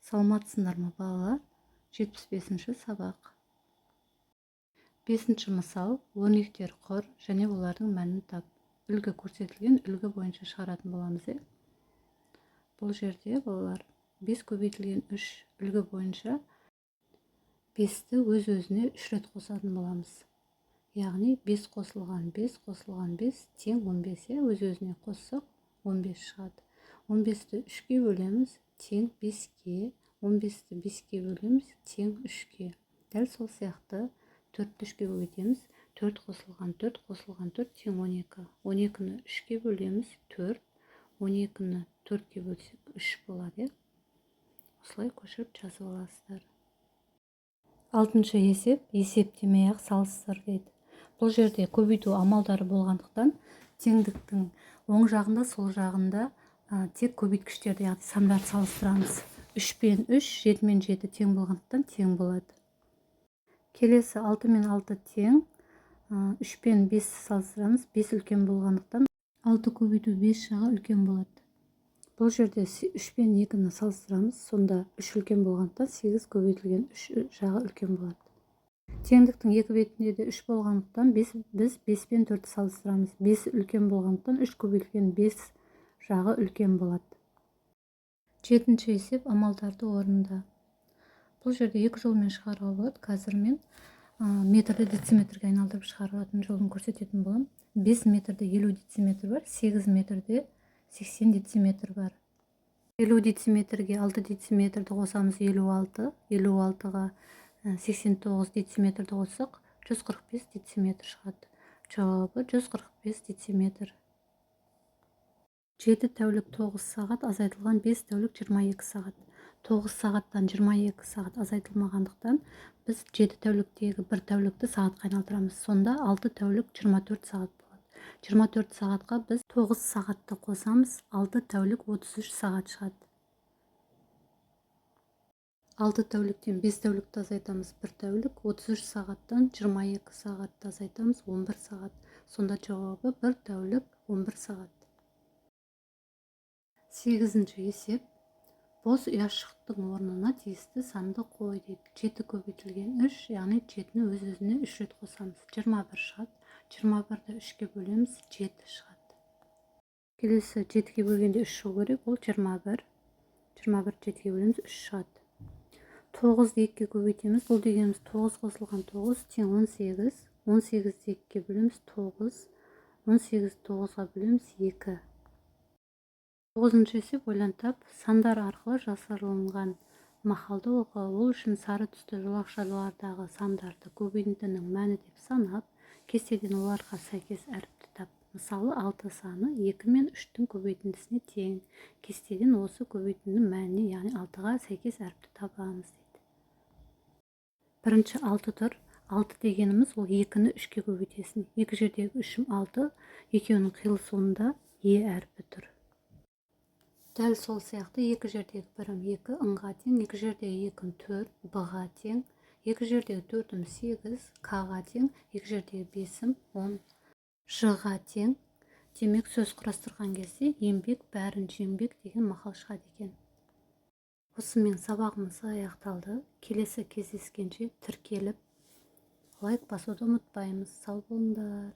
Саламатсыңдар ма, балалар? 75-ші сабақ. Бесінші мысал: өрнектер құр және олардың мәнін тап. Үлгі көрсетілген, үлгі бойынша шығаратын боламыз, иә. Бұл жерде, балалар, 5 көбейтілген 3. Үлгі бойынша 5-ті өз өзіне 3 рет қосатын боламыз, яғни 5 қосылған 5 қосылған 5 тең 15, иә. Өз өзіне қоссақ, 15 шығады. 15-ті 3-ке бөлеміз, тең 5-ке. 15-ті 5-ке бөлеміз, тең 3-ке. Дәл сол сияқты 4-ті 3-ке көбейтеміз: 4 қосылған 4 қосылған 4 тең 12. 12-ні 3-ке бөлеміз, 4. 12-ні 4-ке бөлсек, 3 болады, иә. Осылай көшіріп жазып аласыздар. Алтыншы есеп: есептемей ақ салыстыр дейді. Бұл жерде көбейту амалдары болғандықтан, теңдіктің оң жағында, сол жағында тек көбейткіштерді, яғни сандарды салыстырамыз. 3 пен 3, 7 мен 7 тең болғандықтан, тең болады. Келесі 6 мен 6 тең. 3 пен 5 салыстырамыз. 5 үлкен болғандықтан, 6 көбейту 5 жағы үлкен болады. Бұл жерде 3 пен 2-ні салыстырамыз. Сонда 3 үлкен болғандықтан, 8 көбейтілген 3 жағы үлкен болады. Теңдіктің екі бетінде де 3 болғандықтан, біз 5 пен 4-ті салыстырамыз. 5 үлкен болғандықтан, 3 көбейтілген 5 жағы үлкен болады. Жетінші есеп: амалдарды орында. Бұл жерде екі жолмен шығаруға болады. Қазір мен метрді дециметрге айналдырып шығаратын жолын көрсететін боламын. 5 метрде 50 дециметр бар, 8 метрде 80 дециметр бар. 50 дециметрге 6 дециметрді қосамыз, 56. 56-ға 89 дециметрді қоссақ, 145 дециметр шығады. Жауабы 145 дециметр. 7 тәулік 9 сағат азайтылған 5 тәулік 22 сағат. 9 сағаттан 22 сағат азайтылмағандықтан, біз 7 тәуліктегі бір тәулікті сағатқа айналдырамыз. Сонда 6 тәулік 24 сағат болады. 24 сағатқа біз 9 сағатты қосамыз, 6 тәулік 33 сағат шығады. 6 тәуліктен 5 тәулікті азайтамыз, 1 тәулік. 33 сағаттан 22 сағатты азайтамыз, 11 сағат. Сонда жауабы 1 тәулік 11 сағат. Сегізінші есеп: бос ұяшықтың орнына тиісті санды қой дейді. 7 көбейтілген 3, яғни 7-ні өз өзіне 3 рет қосамыз, 21 шығады. 21-ді 3-ке бөлеміз, 7 шығады. Келесі 7-ге бөлгенде 3 шығу керек, ол 21. 21 7-ге бөлеміз, 3 шығады. 9-ды 2-ге көбейтеміз. Бұл дегеніміз 9 қосылған 9 тең 18. 18-ді 2-ге бөлеміз, 9. 18-ді 9-ға бөлеміз, 2. Тоғызыншы есеп: ойлан тап, сандар арқылы жасырылған мақалды оқы. Ол үшін сары түсті жолақшалардағы сандарды көбейтіндінің мәні деп санап, кестеден оларға сәйкес әріпті тап. Мысалы, 6 саны 2 мен 3-тің көбейтіндісіне тең. Кестеден осы көбейтіндінің мәніне, яғни 6-ға сәйкес әріпті табамыз дейді. Бірінші 6 тұр. 6 дегеніміз ол 2-ні 3-ке көбейтесің. Екі жердегі үшім 6, екеуінің қиылысуында е әрпі тұр. Дәл сол сияқты екі жердегі бірім 2, ң-ға тең. Екі жердегі екім 4, б-ға тең. Екі жердегі төртім 8, к-ға тең. Екі жердегі бесім 10, ж-ға тең. Демек, сөз құрастырған кезде «Еңбек бәрін жеңбек» деген мақал шығады екен. Осымен сабағымыз аяқталды. Келесі кездескенше! Тіркеліп, лайк басуды ұмытпаймыз. Сау болыңдар!